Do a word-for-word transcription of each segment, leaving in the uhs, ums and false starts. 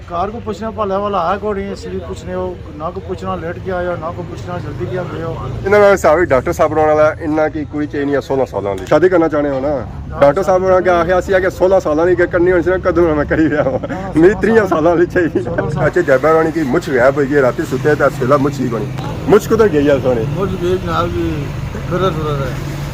کار کو پوچھنا، پہلے والا ہے کوئی نہیں، اس لیے پوچھنے ہو، نہ کو پوچھنا لیٹ کیا آیا، نہ کو پوچھنا جلدی کیا گئے ہو۔ انہاں نال حساب وی ڈاکٹر صاحب ہونا والا، انہاں کی کڑی چاہیے نی ہے سولہ سالاں والی۔ شادی کرنا چاہنے ہو نا؟ ڈاکٹر صاحب ہونا کیا آخیا سی کہ سولہ سالاں والی کہ کرنی ہونی سی نا، کدوں میں کری رہیا ہوں۔ میری تریاں سالاں والی چاہیے۔ اچھا، جیبا رانی کی مچھ غائب ہوئی گئی، راتی ستے تے سویلا مچھ ہی کونی۔ مچھ کدھر گئی ہے سونے؟ مچھ گئی جناب جی، پھر ضرورت ہے۔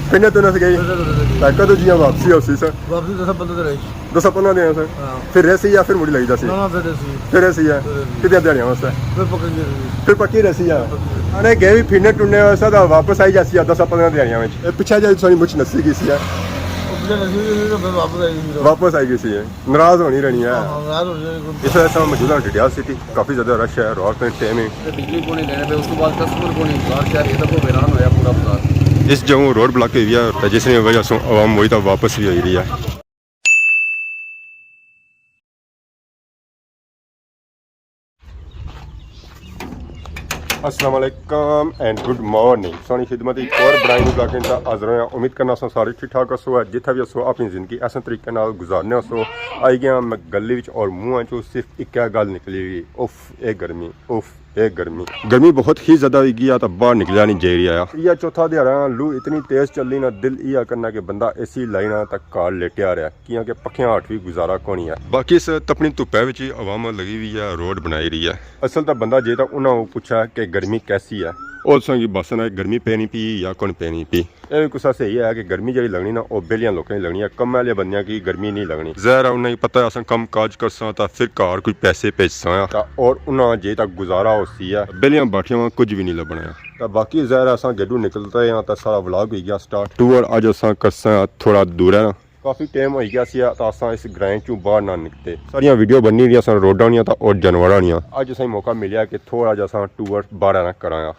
پھرنے تو نہ گئی؟ پھر ضرورت ہے۔ تاں کدوں جیاں واپسی ہوسی سر؟ واپسی دس پندرہ دن رہی۔ دس پندرہ دن سر؟ ہاں۔ پھر رہسی یا پھر مڑی لگی جاسی؟ نہ، نہ، پھر رہسی۔ پھر رہسی ہے؟ پھر رہسی۔ کتنی دیہاڑیاں واسطے؟ پھر پکی رہسی۔ پھر پکی رہسی ہے۔ پھر پکی رہسی ہے۔ آنے گئے بھی پھرنے ٹرنے واسطے تاں واپس آئی جاسی ہے دس پندرہ دیہاڑیاں وچ۔ اے پچھے جائی سونی مچھ نسی گئی سی ہے۔ او پچھے نسی گئی سی تو پھر واپس آئی گئی سی۔ واپس آئی گئی سی ہے۔ ناراض ہونی رہنی ہے۔ ہاں، ناراض ہونی رہنی۔ اس ویلے اساں موجود ہاں ڈڈیال سٹی، کافی زیادہ رش ہے، رات ٹائم ہے۔ تے بجلی کونی دینے پے، اس تو بعد کسٹمر کونی، بازار شہر اے تک ویران ہویا پورا بازار۔ اس جگہ روڈ بلاک ہوئی ہے، تے جس نے وجہ سے عوام وہی تک واپس بھی آئی رہی ہے۔ السلام علیکم اینڈ گڈ مارننگ۔ سونی خدمت ایک اور برائے نیو بلاگ کے ساتھ حاضر ہویا۔ امید کرنا سو سارے ٹھیک ٹھاک ہسو ہے، جتھا بھی ہسو اپنی زندگی ایسے طریقے نال گزارنے ہسو۔ آئی گیا میں گلی وچ اور منہ چوں صرف ایک گل نکلی ہوئی، اف اے گرمی، اف اے گرمی۔ گرمی بہت ہی زیادہ ہوئی گیا، تو باہر نکلیا نہیں جائی رہیا۔ یہ چوتھا دیہاڑا لو اتنی تیز چلی نا، دل یہ کرنا کہ بندہ اے سی لائی نا تک گھر لیٹیا رہیا، کیونکہ پکھیاں ہٹ بھی گزارا کونی ہے۔ باقی اس تپنی دھپے وچ ہی عوام لگی ہوئی ہے، روڈ بنائی رہی ہے۔ اصل تو بندہ جے تو انہاں کو پوچھا کہ گرمی کیسی ہے، او تساں کی بس نہ گرمی پینی پی یا کون پینی پی۔ اے وی کسا صحیح ہے کہ گرمی جیڑی لگنی نا، او بیلیاں لوکاں کی لگنی ہے، کم آلے بندیاں کی گرمی نہیں لگنی۔ ظاہر ہے انہاں کی پتہ ہے اساں کم کاج کرساں تاں پھر گھر کوئی پیسے بھیجساں آ، تاں اور انہاں جے تک گزارا ہوسی ہے۔ بیلیاں بیٹھیاں واں کچھ وی نہیں لبنا ہے۔ تاں باقی ظاہر ہے اساں گیڈو نکلتے ہیں تاں سارا ولاگ ہوئی گیا سٹارٹ۔ ٹور اج اساں کرساں تھوڑا دور ہے نا، کافی ٹائم ہوئی گیا سی تاں اساں اس گرائیں چوں باہر نہ نکلتے۔ ساریاں ویڈیو بننی رہیاں سن، روڈاں نیاں تاں اور جانوراں نیاں۔ اج اساں موقع ملیا کہ تھوڑا جیہا اساں ٹور باہر نہ کراں آ۔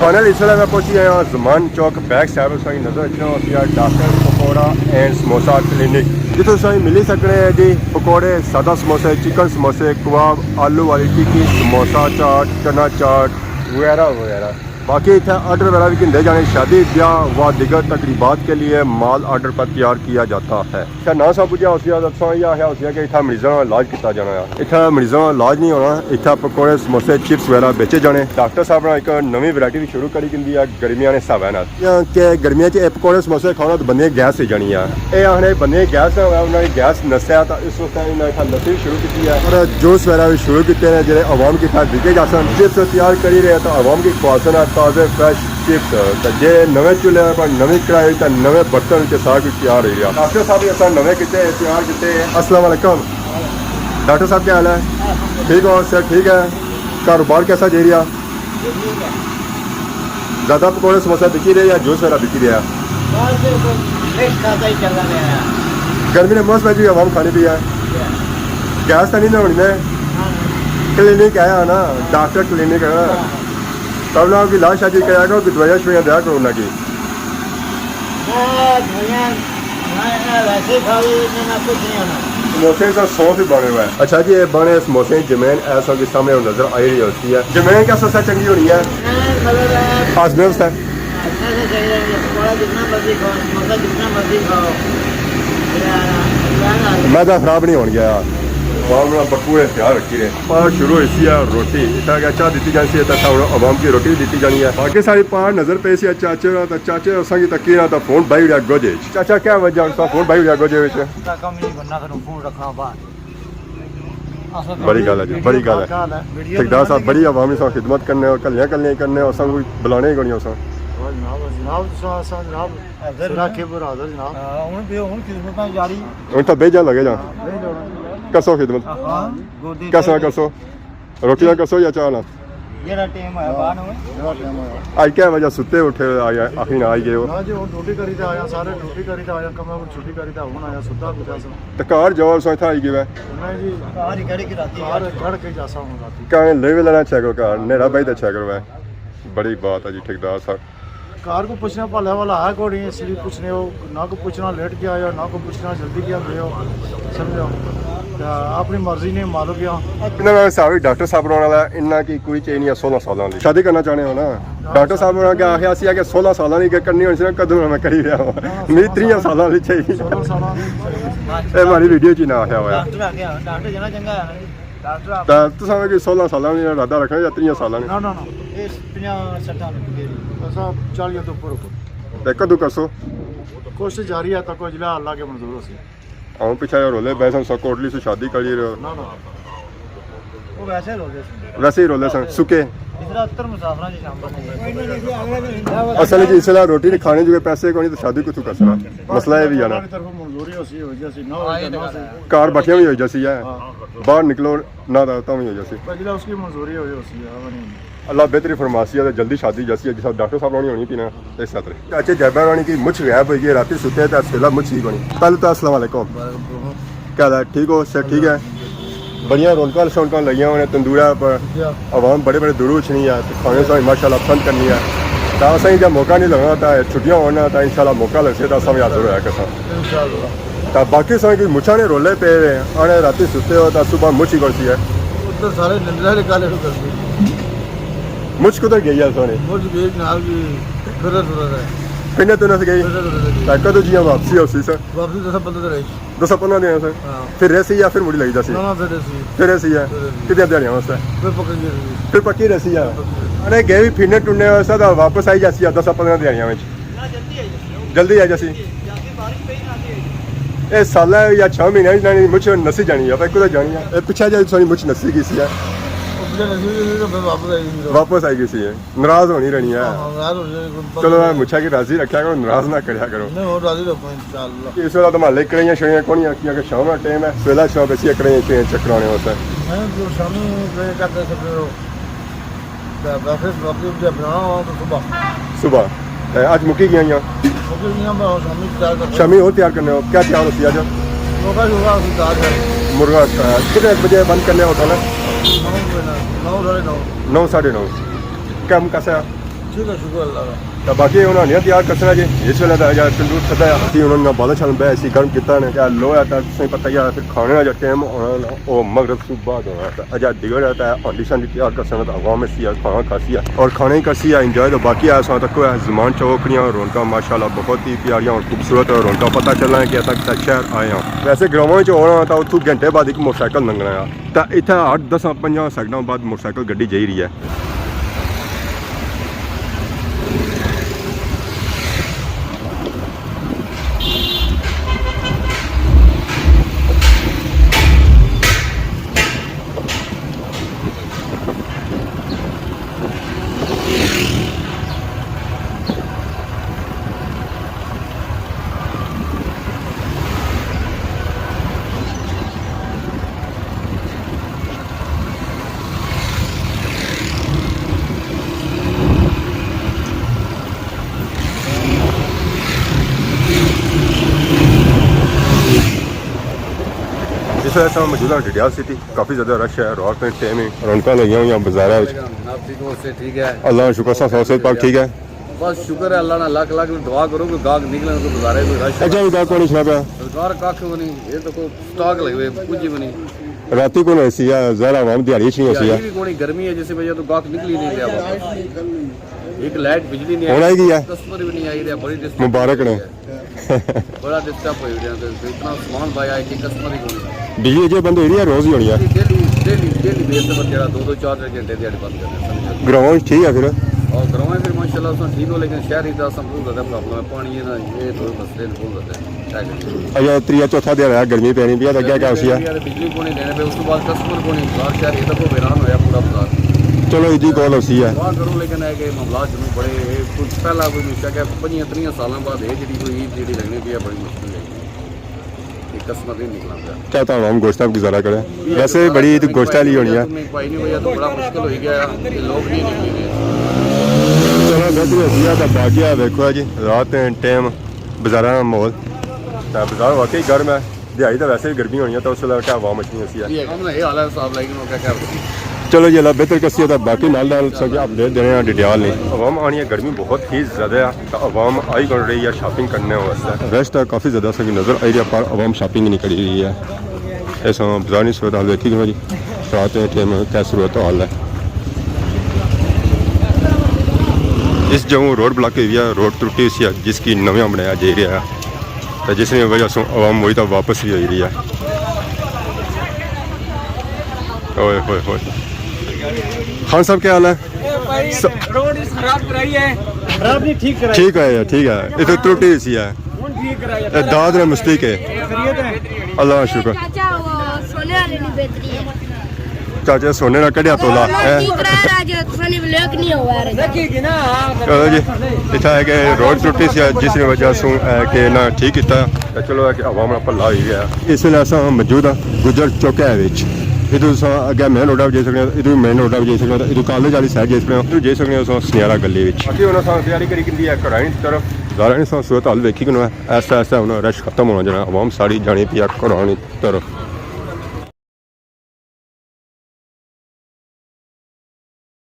فائنل اس ویلے میں پہنچی آیا زمان چوک بیک سائیڈ، تساں کی نظر اچھنا ہوسی ہے ڈاکٹر پکوڑا اینڈ سموسا کلینک، جتھوں تساں کی ملی سکنے ہیں جی پکوڑے، سادہ سموسے، چکن سموسے، کباب، آلو والی ٹکی، سموسا چاٹ، چنا چاٹ وغیرہ وغیرہ۔ باقی اتھے آرڈر وغیرہ بھی گھندے جانے، شادی، بیاہ و دیگر تقریبات کے لیے مال آرڈر پر تیار کیا جاتا ہے۔ اتھے نہ سا پجیا ہوسی ہے، تساں یہ آخیا ہوسی ہے کہ اتھے مریضاں نا علاج کیتا جانا ہے۔ اتھے مریضاں نا علاج نہیں ہونا، اتھے پکوڑے، سموسے، چپس وغیرہ بیچے جانے۔ ڈاکٹر صاحب نے ایک نویں ورائٹی بھی شروع کری گھندی ہے گرمیاں نے حسابے نال۔ یا کہ گرمیاں چ اے پکوڑے سموسے کھاؤ نا تو بندے گیس ہوئی جانی ہے۔ اے آخنے بندے گیس نہ ہوئے، انہاں نے گیس نسیا تاں اس واسطے انہاں اتھا لسی شروع کیتی ہے۔ اور جوس وغیرہ بھی شروع کیتے نے جڑے عوام کی اتھا وکے جاسن۔ چپس تیار کری رہے تاں عوام کی کھواسن تازے فریش چپس۔ تے جے نویں چولہے پر نویں کڑاہی تے نویں برتن تے سارا کچھ تیار ہوئی گیا۔ ڈاکٹر صاحب نے اساں نویں کیتے، تیار کیتے۔ السلام علیکم۔ ڈاکٹر صاحب کیا حال ہے؟ ٹھیک ہو؟ صحت ٹھیک ہے؟ کاروبار کیسا جائی رہیا؟ زیادہ پکوڑے سموسے بکی رہے یا جوس وغیرہ بکی رہیا؟ بس، بس، کھاتا ہی چلتا رہیا۔ گرمی نے موسم وچ بھی عوام کھانی پی ہے۔ گیس تو نہیں نہ ہونی نے؟ کلینک آیا نا، ڈاکٹر کلینک ہے نا۔ تب نہ کی لاش شادی کریا کرو، کہ دوائیاں شوائیاں دیا کرو انہاں کی۔ میں دوائیاں، میں، میں ویسے ہی کھائی، میں، میں کچھ نہیں ہونا۔ سموسے سا سونف ہی بنے ہوئے۔ اچھا جی، یہ بنے سموسے جمین ایسا کے سامنے نظر آئی رہی ہوتی ہے۔ جمین کیا سستا چنگی ہونی ہے؟ میں مطلب ہے آزمین سا۔ اچھا سا چاہیے، پکوڑا جتنا مرضی کھاؤ، سموسا جتنا مرضی کھاؤ۔ میں تو خراب نہیں ہون گیا۔ معاملہ بکوڑے تیار رکھی رہے۔ پار شروع ہوئی سی ہے روٹی، اتنا کیا چاہ دیتی جانی سی، اتنا ہن عوام کی روٹی بھی دیتی جانی ہے۔ باقی ساری پار نظر پئی سی چاچے ہوراں، تے چاچے اساں کی تکی رہا، تے فون بائی اڑیا گوجے وچ۔ چاچا کیا وجہ ہن تساں فون بائی اڑیا گوجے وچ؟ دا کم نہیں بننا، پھر فون رکھنا باہر۔ بڑی گل ہے جی، بڑی گل ہے۔ ٹھیکیدار صاحب، بڑی عوام نے سا خدمت کرنے ہو، کلیاں کلیاں کرنے ہو، اساں کوئی بلانے ہی کونی اساں۔ جناب، جناب، تساں، اساں جناب، حاضر سرا ہیں۔ کے پر حاضر جناب۔ ہاں، ہن بھی، ہن خدمتاں جاری۔ ہن تاں بہ جا لگے جا۔ بہ جا۔ کرسو خدمت۔ ہاں، گودے کس طرح چاہیے۔ کرسو؟ روٹی نال کرسو یا چاہ نال؟ جیڑا ٹائم ہویا، باہر ہوئے۔ جیڑا ٹائم ہویا۔ اج کیا وجہ ستے اٹھے آئے، آخری نہ آئی گئے ہو؟ نہ جی، ہن ڈیوٹی کری تے آیا، سارے ڈیوٹی کری تے آیا، کمرے کو چھٹی کری تے ہن آیا، ستا پیا سا۔ تے گھر جاؤ، سو اتھا آئی گئے ہو؟ نہیں جی۔ گھر ہی کڑ کے راتی گھر کڑ کے جاسا ہن راتی۔ کہیں لے وی لینا چیک کرو گھر، نیرا بھائی تے چیک کرو ہے۔ بڑی بات ہے جی ٹھیکیدار صاحب۔ کار کو پوچھنا پہلے والا ہے کوئی نہیں، اس لیے پوچھنے ہو، نہ کو پوچھنا لیٹ کیا آیا، نہ کو پوچھنا جلدی کیا گئے ہو، سمجھو۔ اپنی مرضی نے مالک آں۔ انہاں نال صاحب ڈاکٹر صاحب رہنے والا ہے، انہاں کی کڑی چاہیے نہیں ہے سولہ سالاں دی۔ شادی کرنا چاہنے ہو نا؟ ڈاکٹر صاحب ہوراں کیا آخیا سی کہ سولہ سالاں دی کرنی ہونی سی نا، کدوں میں کری رہیا ہاں۔ میری تریاں سالاں دی چاہیے۔ سولہ سالاں دی۔ اے ہماری ویڈیو چ نہ آخیا ہوا۔ ڈاکٹر آ گیا، ڈاکٹر جانا چنگا ہے نا جی۔ ڈاکٹر آپ تے تساں کوئی سولہ سالاں دی ارادہ رکھنا یا تریاں سالاں دی؟ نہ، نہ، نہ۔ اے پنجاہ سٹھاں دی۔ اساں چالیاں تو اوپر اوپر۔ تے کدوں کرسو؟ کوشش جاری ہے، تاں کوئی جلے اللہ کے منظور ہو سی۔ ہن پچھے جو رولے پے سن، سو کوٹلی سے شادی کری رہے ہو۔ نہ، نہ۔ وہ ویسے ہی رولے سن۔ ویسے ہی رولے سن، سکے۔ اس طرح اتر مسافراں چ شامل نہیں۔ اصل وچ اس ویلے روٹی کھانے جو پیسے کوئی نہیں تو شادی کتھوں کرسنا؟ مسئلہ یہ بھی ہے نا۔ ہماری طرف منظوری ہو سی، ہو جاسی، نہ ہو ہاں، یہ جاسی، نہ ہو سی۔ کار بٹھیاں بھی ہو جاسی ہے۔ ہاں۔ باہر نکلو نہ تو تاں بھی ہو جاسی۔ پر جلے اس کی منظوری ہوئی ہو سی، ہاں، وہ نہیں۔ اللہ بہتری فرماسی ہے، جلدی شادی جیسی ہے، جس طرح ڈاکٹر صاحب ہونی ہونی پی نا، اس طرح۔ چاچے جیبر ہونی کی مچھ غائب ہوئی گئی، راتی ستے تے سویلا مچھ ہی کونی۔ پہلے تو السلام علیکم۔ وعلیکم السلام۔ کیا حال ہے؟ ٹھیک ہو؟ صحت ٹھیک ہے؟ بڑیاں رونقاں شونقاں لگیاں ہونے تندورے پر۔ جی ہاں۔ عوام بڑے بڑے دوروں اچھنی ہے، تے کھانے ساں ماشاءاللہ پسند کرنی ہے۔ تاں اساں جا موقع نہیں لگنا، تاں چھٹیاں ہونا، تاں انشاءاللہ موقع لگسے، تاں اساں بھی حاضر ہویا کرساں۔ انشاءاللہ۔ تاں باقی ساں کوئی مچھاں نے رولے پے ہوئے، آنے راتی ستے ہو، تاں صبح مچھ ہی کون سی ہے۔ ادھر سارے نندرے والے کالے نو کردے۔ مچھ کدھر گئی ہے سونے؟ مچھ گئی جناب جی، پھر سنا ہے۔ پھرنے تو نہ گئی؟ پھر سنا ہے۔ تاں کدوں جی واپسی ہو سی سر؟ واپسی دس پندرہ دن رہی۔ دس پندرہ دن سر؟ ہاں۔ پھر رہسی یا پھر مڑی لگی جاسی؟ نہ، نہ، پھر رہسی۔ پھر رہسی ہے؟ پھر رہسی۔ کتنے دیہاڑیاں واسطے؟ پھر پکی گئی رہسی۔ پھر پکی رہسی ہے؟ پھر پکی۔ انے گئے بھی پھرنے ٹرنے واسطے تاں واپس آئی جاسی ہے دس پندرہ دیہاڑیاں وچ؟ جلدی آئی جاسی۔ اے سالہ یا چھ مہینے وچ انہاں نی مچھ نسی جانی ہے، بھائی کدھر جانی ہے؟ اے پچھے جے ساری مچھ نسی گئی سی ہے۔ واپس آئی گئی سی ہے۔ ناراض ہونی رہنی ہے۔ ہاں، ناراض ہونی رہنی، کوئی پتہ چلو، نہیں۔ مچھا کی راضی رکھیا کرو، ناراض نہ کریا کرو۔ نہیں، ہور راضی رکھو انشاءاللہ۔ اس ویلے تو محلے کڑیاں شڑیاں کونی آ، کیونکہ شام دا ٹائم ہے، سویلا شام بیسی کڑیاں شڑیاں چکرانے واسطے۔ میں جو شامی کڑیاں چک کر سکتے ہو۔ تے واپس، واپس جے بنانا ہو تو صبح۔ صبح۔ اے، اج مکی گیاں یا؟ مکی گیاں، بس شامی تیار کرنا۔ شامی ہور تیار کرنے ہو؟ کیا تیار ہوسی اج؟ مرغا شرغا اسی تیار ہے۔ مرغا، اے، کتنے بجے بند کرنے ہو ہوٹل؟ نو بجے، نو، ساڑھے نو۔ نو، ساڑھے نو۔ کم کیسا ہے؟ ٹھیک ہے، شکر اللہ کا۔ تے باقی انہاں نے تیار کرسنا جی، اس ویلے دا یا تندور کھدا ہے۔ اسی انہاں نے بالا چھان بہ اسی گرم کیتا نے، یا لویا تے تساں پتہ ہی ہے، پھر کھانے نا جو ٹائم ہونا نا، او مغرب صبح بعد ہونا۔ تے اجا دیگر ہے تے ہانڈی شانڈی تیار کرسنا تے عوام اسی ہے، کھانا کھاسی ہے اور کھانا ہی کرسی ہے انجوائے۔ تے باقی ہے ساں تک ہے زمان چوکڑیاں رونقاں ماشاءاللہ بہت ہی پیاریاں اور خوبصورت رونقاں۔ پتہ چلنا ہے کہ اساں کسے شہر آئے ہاں۔ ویسے گراواں وچ ہونا تاں اتھوں گھنٹے بعد ایک موٹر سائیکل لنگھنا ہے۔ تاں اتھے اٹھ دساں پنجاں سیکنڈاں بعد موٹر سائیکل گڈی جائی رہی ہے۔ جس ویلے اساں موجود ہاں ڈڈیال سٹی، کافی زیادہ رش ہے، رات نے ٹائم ہے، رونقاں لگیاں ہوئیاں بازاراں وچ۔ جناب ٹھیک ہو؟ سے ٹھیک ہے؟ اللہ کا شکر، سب صحت پاک ٹھیک ہے؟ بس شکر ہے اللہ نا، لکھ لکھ دعا کرو کہ گاہک نکلن، کوئی بازارے کوئی رش۔ اچھا، بھی گاہک کونی اچھنا پیا؟ سرکار کاکھ کونی، یہ تو کوئی سٹاک لگے ہوئے، کچھ بھی نہیں۔ راتی کون ایسی ہے، ظاہر عوام دیہاڑی اچ نہیں ہوسی ہے۔ دیہاڑی بھی کونی، گرمی ہے جس وجہ تو گاہک نکلی نہیں رہا۔ ایک لائٹ بجلی نہیں ہن آئی گئی ہے۔ کسٹمر بھی نہیں آئی رہا، بڑی ڈسٹرب مبارک نے۔ بڑا ڈسٹرب ہوئی رہا، اتنا سامان پایا ہے کہ کسٹمر ہی کونی۔ بجلی اجے بند ہوئی رہی ہے، روز ہی ہونی ہے؟ ڈیلی، ڈیلی، ڈیلی بیس تے جڑا دو دو چار چار گھنٹے دیہاڑی بند کرنے۔ گراؤنڈ ٹھیک ہے پھر؟ اور گراؤنڈ پھر ماشاءاللہ اساں ٹھیک ہو، لیکن شہری دا اساں بہت زیادہ پرابلم ہے، پانی ہے نا، یہ دو مسئلے نے بہت زیادہ ہے۔ اچھا، تریا چوتھا دیہاڑا ہے، گرمی پینی پئی ہے، تے اگے کیا ہوسی ہے؟ بجلی کونی دینے پے، اس تو بعد کسٹمر کونی، بازار شہر یہ تو ویران ہویا پورا بازار۔ چلو، ایجی کال ہوسی ہے۔ دعا کرو، لیکن ہے کہ معاملات جنوں بڑے، یہ کوئی پہلا کوئی مشکل ہے، پنجیاں تریاں سالاں بعد یہ جڑی کوئی عید جڑی لگنی پئی ہے، بڑی مشکل ہے۔ یہ کسٹمر نہیں نکلنا پیا۔ کیا تھا عوام گوشت اب گزارا کرے؟ ویسے بھی بڑی عید گوشت والی ہونی ہے۔ بھائی نہیں ہویا تو بڑا مشکل ہوئی گیا، یہ لوگ نہیں نکلی رہے۔ چلو، بہتر ہوسی ہے، تے باقی ہے، ویکھو جی، رات ٹائم بازاراں نا ماحول، تے بازار واقعی گرم ہے۔ دیہاڑی تے ویسے بھی گرمی ہونی ہے، تے اس ویلے کیا عوام اچھنی ہوسی ہے۔ یہ کام نا یہ حال ہے صاحب، لیکن وہ کیا کر سکتے۔ چلو جی، اللہ بہتر کرسی ہے، تے باقی نال نال سب اپڈیٹ دینے آں ڈڈیال نے۔ عوام آنی ہے، گرمی بہت ہی زیادہ ہے، تے عوام آئی کون رہی ہے شاپنگ کرنے واسطے۔ رش تے کافی زیادہ سب نظر آئی رہا، پر عوام شاپنگ نہیں کری رہی ہے۔ ایسا بازار نی صورت حال ویکھی کنو جی، رات نے ٹائم کیا صورت حال ہے۔ اس جگہ روڈ بلاک ہوئی ہے، روڈ ترٹی سی ہے، جس کی نویاں بنایا جائی رہیا ہے، تے جس نی وجہ سے عوام وہی تک واپس بھی آئی رہی ہے۔ اوئے ہوئے ہوئے۔ خان صاحب، کیا حال ہے؟ س- روڈ اس خراب کرائی ہے۔ خراب نہیں، ٹھیک کرائی۔ ٹھیک ہے، ٹھیک ہے۔ یہ تو ترٹی سی ہے۔ ہن ٹھیک کرائی ہے۔ اے داد نے مستحق ہے۔ خیریت ہے۔ اللہ کا شکر۔ چاچا، وہ سونے والے نہیں بہتری ہے۔ چاچا سونے نہ کڈیا تولا، وہ ہیں؟ ٹھیک کرا رہا جو سونے بلیک نہیں ہوا رہا۔ چلو جی، اتھا ہے کہ روڈ ترٹی سی ہے، جس نی وجہ سوں، اے، کہ نہ ٹھیک کیتا۔ تے چلو، اے کہ عوام نا بھلا ہوئی گیا۔ اس ویلے اساں موجود ہاں گجر چوکے وچ۔ ادھر اساں اگے مین روڈا پہ جائی سکنے آں، ادھر مین روڈا پہ جائی سکنے آں، ادھر کالج والی سائیڈ جائی سکنے آں، ادھر جائی سکنے آں اساں سنیارا گلی وچ۔ باقی ہن اساں تیاری کری کندی ہے گھراں نی طرف۔ ظاہر ہے اساں صورت حال ویکھی کنو ہے، آہستہ آہستہ ہن رش ختم ہونا جانا، عوام ساری جانی پئی ہے گھراں نی طرف۔